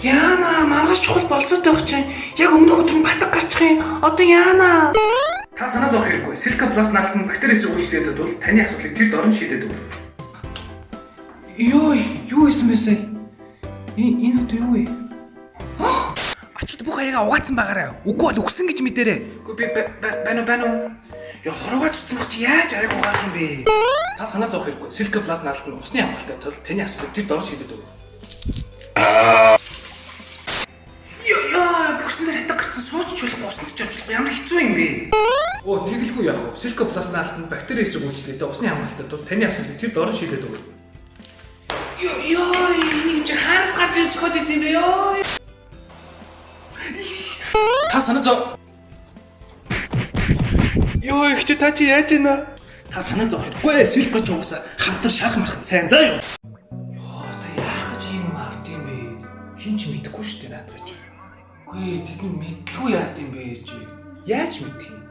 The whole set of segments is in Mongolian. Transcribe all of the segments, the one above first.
Яна, маргааш чухал болцоотой байх чинь яг өмнөх өдөр нь батг гарчих юм. Одоо яана. Та санаа зовох хэрэггүй. Silka Plus наалт нь бактери эсрэг үйлчлээд тул таны асуудлыг тэр дорн шийдээд өгнө. Йой, юу исэн бэ сая? Энэ одоо юу вэ? Ачид бүх хаягаа угаацсан байгаарай. Үгүй бол үгсэн гэж мэдэрээ. Үгүй би байна уу, байна уу? Яа, хорогоо цуцсан баг чи яаж аяг угаах юм бэ? Та санаа зовох хэрэггүй. Silka Plus наалт нь усны хангалттай тул таны асуудлыг тэр дорн шийдээд өгнө. Йоо, бүсэн дээр хатаг гарсан сууч болохгүй, усанд ч орж болохгүй. Ямар хэцүү юм бэ? Өө тэгэлгүй яах вэ? Silka Plus наалт нь бактери эсрэг үйлчлээд усны хангалттай тул таны асуудлыг тэр дорн шийдээд өгнө. Йоо, энийг чи хаанаас гарч ирж зөхөд идэм бэ? Йоо. Та санаа зов. Йоо, их чи та чи яаж ийна? Та санаа зовох хэрэггүй. Silka ч угаасаа хавтар шарх мархан сайн заа юу. Йоо, та яах гэж ийм юм авд юм бэ? Хин ч мэдэхгүй шүү дээ наадах чи. Үгүй, тэд нар мэдлгүй яад юм бэ чи? Яаж мэдэх юм?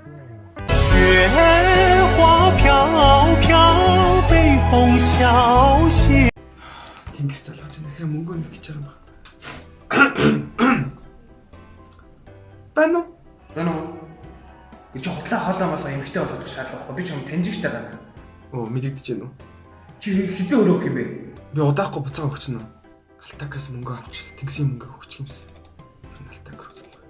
雪花飘飘，北风萧萧。 Тэнгис залгаж байна. Хэ мөнгө нэг гэж байгаа юм байна. Байна уу? Байна уу? Би чи хутлаа хоолой молгоо эмхтэй болгох шаардлага байхгүй. Би ч юм таньжигтай байна. Оо мэдэгдэж байна уу? Чи хизээ өрөөх юм бэ? Би удаахгүй буцаага өгч нөө. Алтакаас мөнгө авчил тэнгисийн мөнгө өгчих юмсан. Тэр нь алтак руу залгаа.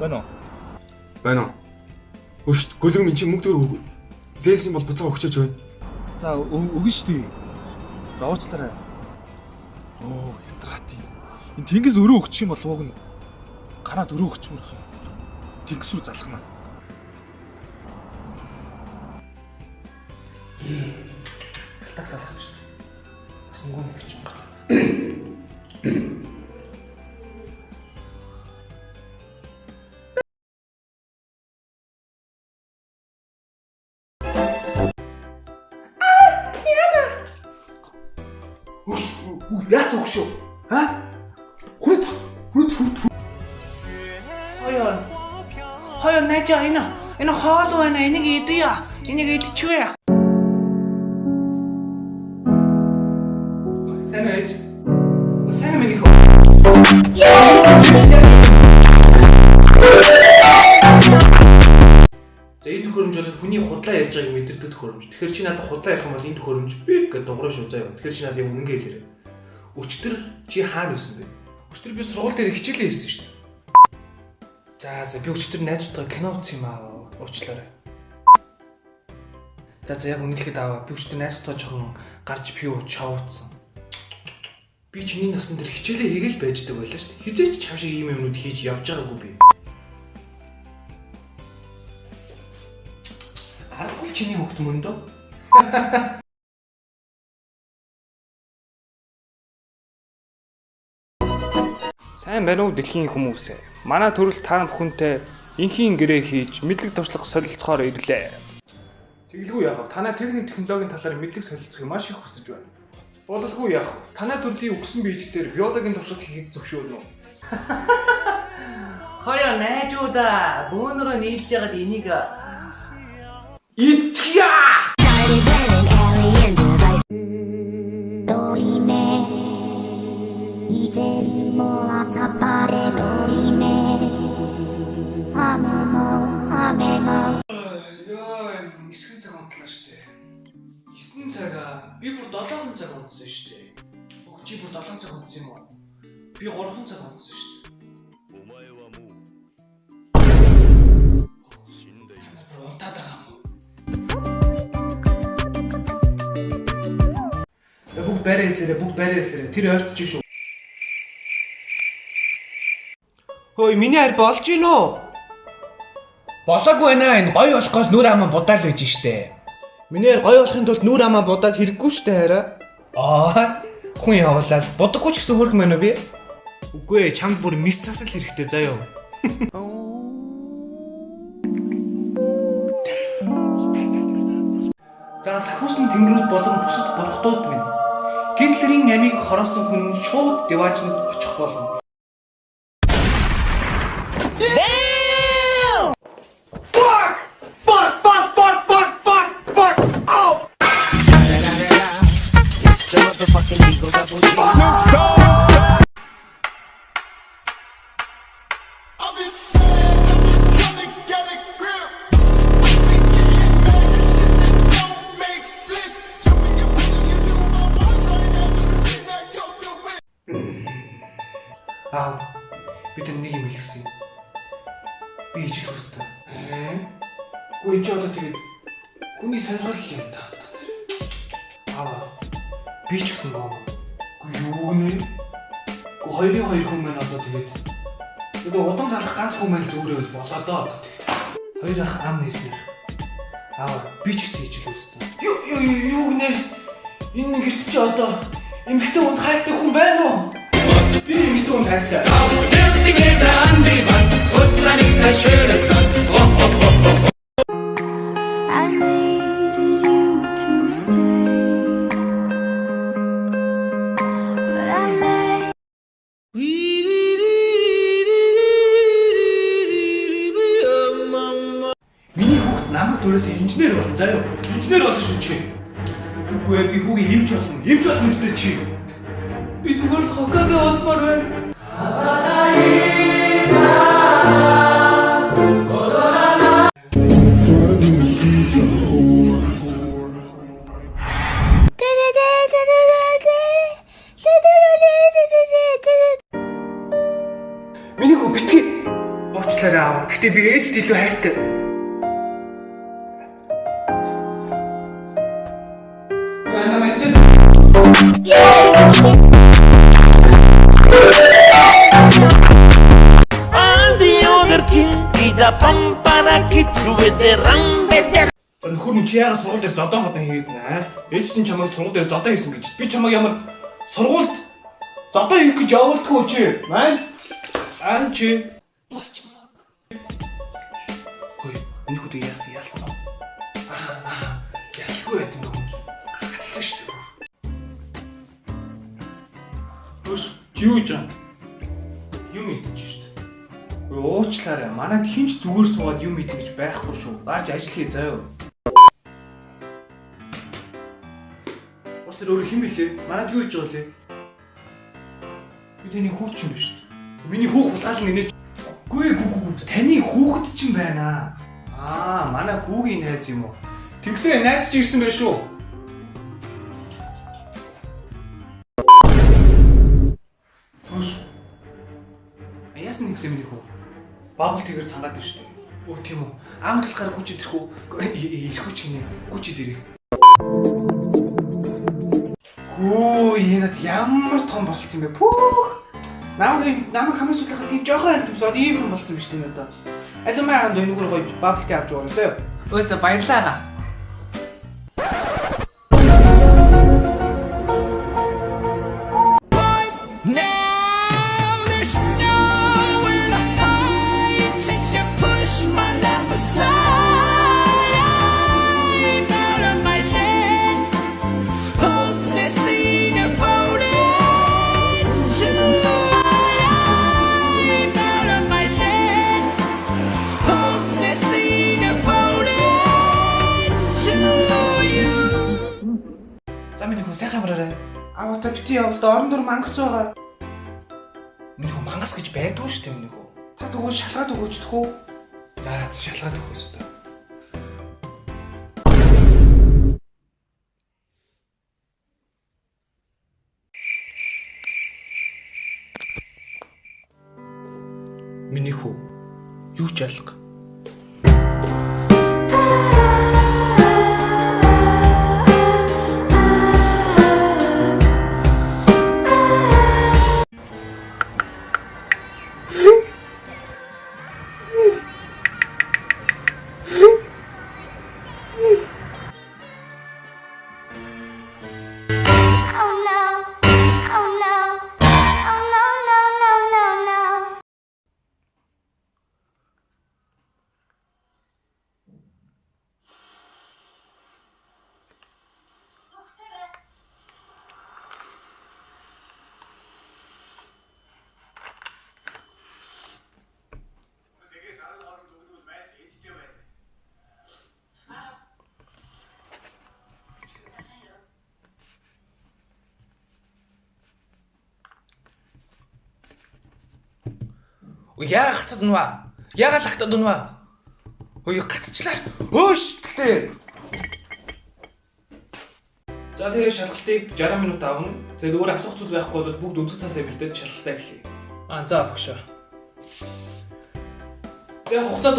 Байна уу? Байна уу? Өшт гөлөг минь чи мөнгө төгрөг зээлсэн бол буцаага өгчөөч ой. За өгнө шүү дээ. За уучлаарай. Оо, ятрат юм. Энэ тэнгис өрөө өгчих юм бол ууг нь гараад өрөө өгчмөр юм. Тэнгис рүү залхна. Алтак залгах шүү дээ. Бас мөнгө нэг гэж юм байна. Өш, яасан өгшөө? Ха? Хүд хүд хүд. Хоёр. Хоёр найжаа энэ. Энэ хоол байна. Энийг идъя. Энийг идчихье. Сайн ээж. Сайн миний хөө. За энэ төхөөрөмж бол хүний худлаа ярьж байгааг мэдэрдэг төхөөрөмж. Тэгэхээр чи надад худлаа ярих юм бол энэ төхөөрөмж бип гэдэг дуграа шүү заяа. Тэгэхээр чи надад яг үнэнгээ хэлээрэй. Өчтөр чи хаана байсан бэ? Өчтөр би сургууль дээр хичээлээ хийсэн шүү дээ. За за би өчтөр найзуудтайгаа кино үзсэн юм аа. Уучлаарай. За за яг үнэлэхэд аваа. Би өчтөр найзуудтайгаа жоохон гарч пиво чоуцсан. Би чиний насн дээр хичээлээ хийгээл байждаг байлаа шүү дээ. Хизээч чам шиг ийм юмнууд хийж явж байгаагүй би. Аргагүй л чиний хөгт мөндөө. Сайн байна уу дэлхийн хүмүүсээ. Манай төрөл та бүхэнтэй инхийн гэрээ хийж мэдлэг туршлага солилцохоор ирлээ. Тэгэлгүй яах вэ? Танай техник технологийн талаар мэдлэг солилцохыг маш их хүсэж байна. Бололгүй яах вэ? Танай төрлийн өгсөн биед дээр биологийн туршилт хийхийг зөвшөөрнө үү? Хоёр найзуудаа бөөнөрөө нийлж ягаад энийг Идчихье! Started with an alien device. とめ以前もあたぱれといめ雨の雨の Йоо, 9 цаг унтлаа шүү дээ. 9 цаг аа. Би бүр 7 цаг унтсан шүү дээ. Өг чи бүр 7 цаг унтсан юм уу? Би 3 цаг унтсан шүү дээ. Та нар бүр унтаад байгаа юм уу? За бүгд байраа хэлээрэй, бүгд байраа хэлээрэй. Тэр ойртож шүү. Хөөе, миний хайр болж гин үү? Болоогүй байна. Энэ гоё болох гол нүр амаа будаал байж штэ. Миний хайр гоё болохын тулд нүр амаа будаад хэрэггүй штэ хараа. Аа, хүн явуулаад будаггүй ч гэсэн хөрх мэн үү би? Үгүй ээ, чамд бүр мис засал хэрэгтэй заяа. За сахиусны тэнгэрүүд болон бусад бурхтууд минь. Гитлерийн амийг хороосон хүн шууд диваажинд очих болно. Fucking Eagle Double G. Аав, би танд нэг юм хэлсэн юм. Би ижил хүсдэг. Аа? Үгүй энэ ч одоо тэгээд хүний сонирхол юм да одоо нэр. Аав, би ч гэсэн гоо. Үгүй юу нэ? Үгүй хоёрын хоёр хүн маань одоо тэгээд одоо удам залах ганц хүн маань л зүгээрээ бол болоо доо одоо тэгээд. Хоёр ах ам нээснийх. Аав, би ч гэсэн ижил хүсдэг. Юу юу юу нэ? Энэ нэг гэрт чи одоо эмэгтэй хүнд хайртай хүн байна уу? Би эмэгтэй хүнд хайртай. I needed you to stay, but I let Миний хүүхэд намайг дөрөөс инженер болно заяа. Инженер болно шүү чи. Үгүй ээ би хүүгээ эмч болно. Эмч болно үстэй чи. Би зүгээр л хокаге болмоор байна. Миний хүү битгий. Уучлаарай аав. Гэтэ би ээжд илүү хайртай. Ана манчаа. За нөхөр нь чи яагаад сургууль дээр зодоо модон хийгээд нэ? Ээж чинь чамайг сургууль дээр зодоо хийсэн гэж. Би чамайг ямар сургуульд зодоо хийх гэж явуулдаггүй чи. Маань аа чи. Хөөе, энэ хөдөө яасан яасан уу? Аа, ялгүй байт юм хүн чинь. Хатсан шүү дээ. Хөөс, чи юу хийж байгаа? Юм идэж шүү дээ. Ой, уучлаарай. Манайд хинч зүгээр суугаад юм идэх гэж байхгүй шүү. Гарч ажил хий заяа. Уучлаарай өөрөө хэн бэлээ? Манайд юу хийж байгаа лээ? Би таны хүүч юм биш үү? Миний хүүх хулгаалan гинэ. Үгүй ээ, үгүй үгүй. Таны хүүхэд чинь байна. Аа, манай хүүгийн найз юм уу? Тэгсээ найз чи ирсэн байх шүү. Хөөш. Яасан нэгсээ миний хүү? Бабл тэгэр цангаад байна шүү дээ. Өө тийм үү. Ам талахаар гүчид ирэх үү? Ирэх үү ч гинэ. Гүчид ирээ. Хүү, энэ над ямар том болцсон бэ? Пүүх. Намайг намайг хамгийн сүүлийнхаа тийм жоохон амт юмсан ийм том болцсон биш үү надад. Аль маа ганд энэгээр гоё бабл ти авч байгаа юм заяа. Өө за баярлалаа ага. Now there's nowhere to hide since you pushed my life aside. I'm out of my head, hopelessly devoted to. I'm out of my head, hopelessly devoted to you. За миний хүү сайхан амраарай. Аав та бити явал орон дөр мангас байгаа. Миний хүү мангас гэж байдгүй шүү дээ миний хүү. Та тэгвэл шалгаад өгөөч тэх үү? За за шалгаад өгөх ёстой. Миний хүү юу ч алга. Oh no, oh no, oh no, no, no, no, no. Үгүй яагаад хацаад унваа? Яагаад лагтаад унваа? Ой гатчлаа. Өөш тэлтэй. За тэгээ шалгалтыг 60 минут авна. Тэгээд өөр асуух зүйл байхгүй бол бүгд өнцөг цаасаа бэлдээд шалгалтаа эхлэе. Аа за багшаа. Тэгээ хугацаа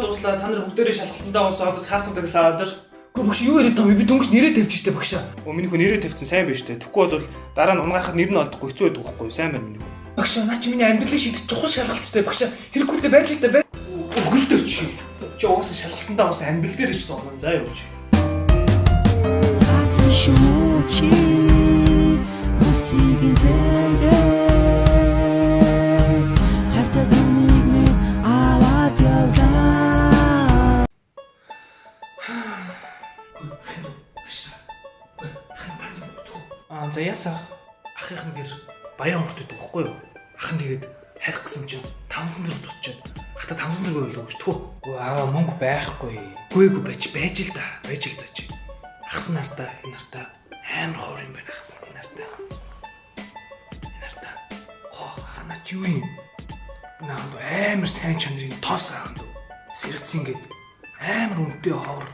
дууслаа. Та нар бүгдээрээ шалгалтандаа унсаа одоо цааснуудыг аваад ир. Үгүй багш юу яриад байгаа юм бэ? Би дөнгөж нэрээ тавьчих штэ багшаа. Өө миний хөө нэрээ тавьсан сайн биш штэ. Тэгэхгүй бол дараа нь унгахад нэр нь олдохгүй хэцүү байдаг байхгүй сайн байна миний хөө. Багшаа наа чи миний амьдралыг шийдэх чухал шалгалттай багшаа. Хэрэггүй л дээ байж л дээ бай. Өгөлдөө чи. Чи угаасаа шалгалтандаа унсан амьдрал дээр ч сууна. За юу чи. Аа за яасах ахынх нь гэр баян урт гэдэг байхгүй юу? Ах нь тэгээд харих гэсэн чинь 500 төгрөг дутчаад хата 500 төгрөг ойлоо гэж тхөө. Үгүй аа мөнгө байхгүй. Үгүй байж л да чи. Ахт нартаа энэ нартаа амар ховор юм байна ахт энэ нартаа. Энэ нартаа. Хоо ах наа чи юу юм? Наа амар сайн чанарын тоос ахан дөө. Сэрэлцэн гээд амар үнэтэй ховор.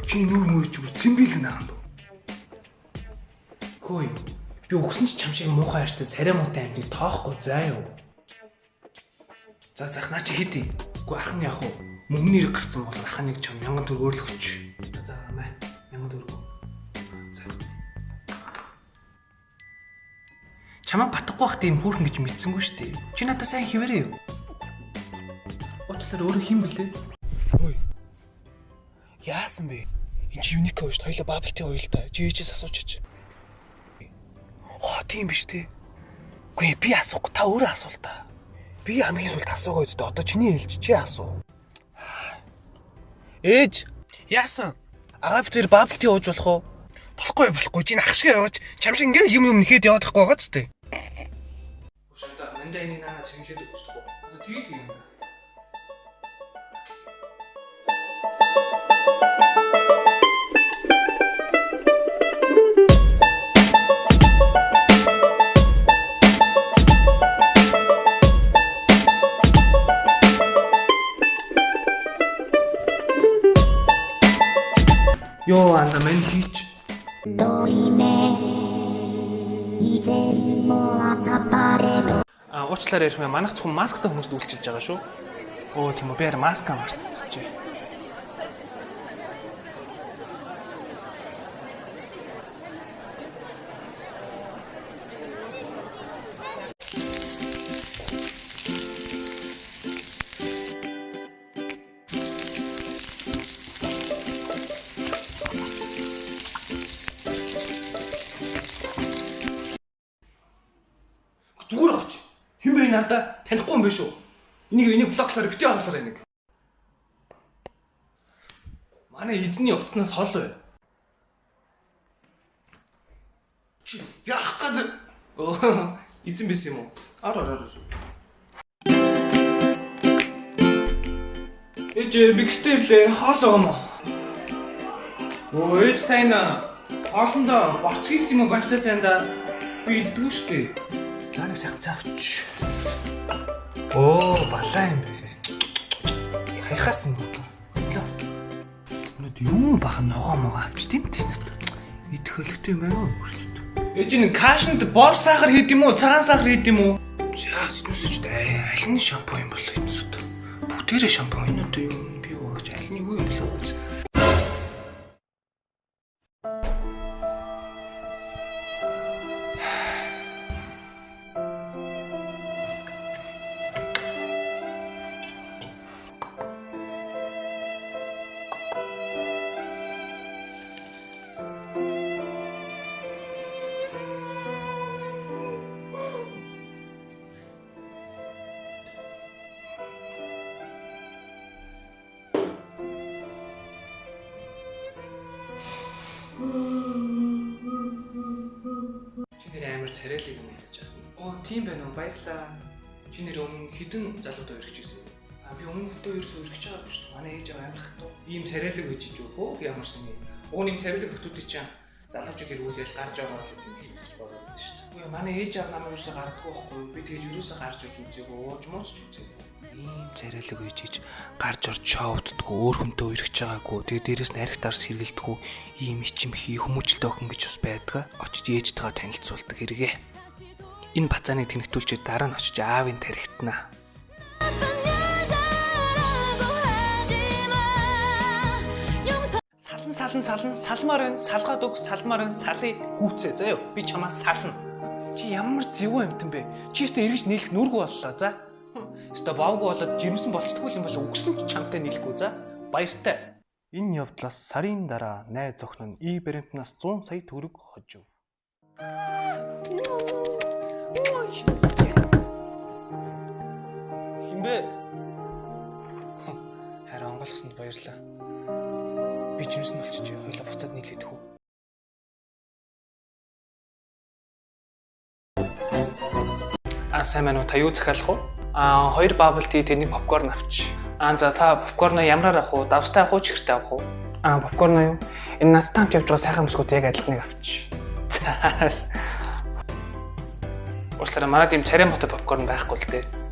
Чи нүүр мөр чи бүр цэмбийл наахан дөө. Хөөе. Би өгсөн ч чам шиг муухай хайртай царай муутай амьтыг тоохгүй заа юу. За зах наа чи хэд юм? Үгүй ах нь яг уу мөнгөний хэрэг гарсан бол ах нэг чам 1000 төгрөгөөр л өгч. За маа 1000 төгрөг. За. Чамаа батахгүй бах тийм хөөрхөн гэж мэдсэнгүй шүү дээ. Чи надад сайн хിവэрээ юу? Уучлаарай өөрөө хэн блэ? Хөөе. Яасан бэ? Энд чи Unico шүү дээ. Хоёлаа bubble tea ууя л да. Чи ээжээс асуучих. Хоо тийм биш те. Үгүй би асуухгүй та өөрөө асуул та. Би хамгийн сүүлд асуугаа үстэ одоо чиний хэлж чи асуу. Ээж яасан? Агаа бид хоёр bubble tea ууж болох уу? Болохгүй чи ах шиг яваач. Чам шиг ингээл юм нэхэд яваад байхгүй байгаа ч те. Ушаа мандаа энийг наана чиглээд өгч тахгүй. За тэгээд юм. Йоо анда мэн хийч. А уучлаарай ярих юм. Манайх зөвхөн масктай хүмүүст үйлчилж байгаа шүү. Өө тийм үү би харин маска мартчихжээ. Зүгээр авч. Хэн бэ энэ надаа танихгүй юм биш үү? Энийг блоклоор битгий оруулаарай энийг. Манай эзний утаснаас хол бай. Чи яах гээд эзэн биш юм уу? Ар. Ээж би гэртээ ирлээ. Хоол байгаа юм уу? Өө ээж тань хоолндоо борц хийц юм уу банчтай цайнда би иддэггүй шүү дээ. За нэг сайхан цаавч. Оо, балаа юм бэ. Хаяхаас юм. Лөө. Өнөөд юм бахан ногоо могоо авч тийм үү? Идэх хөлөгтэй юм байна уу? Ээж энэ кашнд бор сахар хийд юм уу? Цагаан сахар хийд юм уу? За, сэднэсэж дээ. Аль нь шампунь юм болоо энэ сүт. Бүгдээрээ шампунь энэ одоо юм би юу гэж аль нь юу юм болоо. Чи нэр амар царайлаг юм ярьж байгаа. Оо тийм байна уу? Баярлалаа. Чи нэр өмнө хэдэн залуудаа өргөж ирсэн бэ? А би өмнө хөтөө ерөөсөө өргөж байгаагүй шүү дээ. Манай ээж аав амар хатуу. Ийм царайлаг байж ч юу хөө ямар ч нэг. Уг нь ийм царайлаг хөтүүдийн чинь Залуучууд эргүүлэл гарч ороод л юм хийж болоод байдаг шүү дээ. Үгүй манай ээж аав намайг ерөөсөө гардаггүй байхгүй юу? Би тэгээд ерөөсөө гарч орж үзээгүй, ууж мууч ч үзээгүй. Ийм царайлаг үйж иж гарч орж шоуддггүй, өөр хүнтэй үерхэж байгаагүй. Тэгээд дээрэс нь арх дарс хэргэлдэггүй ийм ичимхий хүмүүжлтэй охин гэж бас байдгаа. Очиж ээжтэйгээ танилцуулдаг хэрэгээ. Энэ бацааныг тэнхтүүлчихэд дараа нь очиж аавын тарихтнаа. Салан салан салан салмаар байна. Салгаад өг салмаар байна. Салыг гүцээ заяа. Би чамаас сална. Чи ямар зэвүүн амтан бэ? Чи өстө эргэж нийлэх нүргүй боллоо за. Өстө бовгүй болоод жирэмсэн болцдоггүй юм бол үгсэн ч чамтай нийлэхгүй за. Баяртай. Энэ явдлаас сарын дараа найз охин нь И баримтнаас 100 сая төгрөг хожив. Хинбэ? Харин онгойлгосонд баярлалаа. Би жимсэн болчих чи хоёлаа буцаад нийлээдэх үү? А сайн байна уу? Та юу захиалах уу? А хоёр bubble tea тэг нэг попкорн авч. А за та попкорноо ямараар авах уу? Давстай авах уу, чихэртэй авах уу? А попкорн юу? Энэ надтай хамт явж байгаа сайхан бүсгүүд яг адилханыг авч. За. Уучлаарай, манад ийм царай мотой попкорн байхгүй л дээ.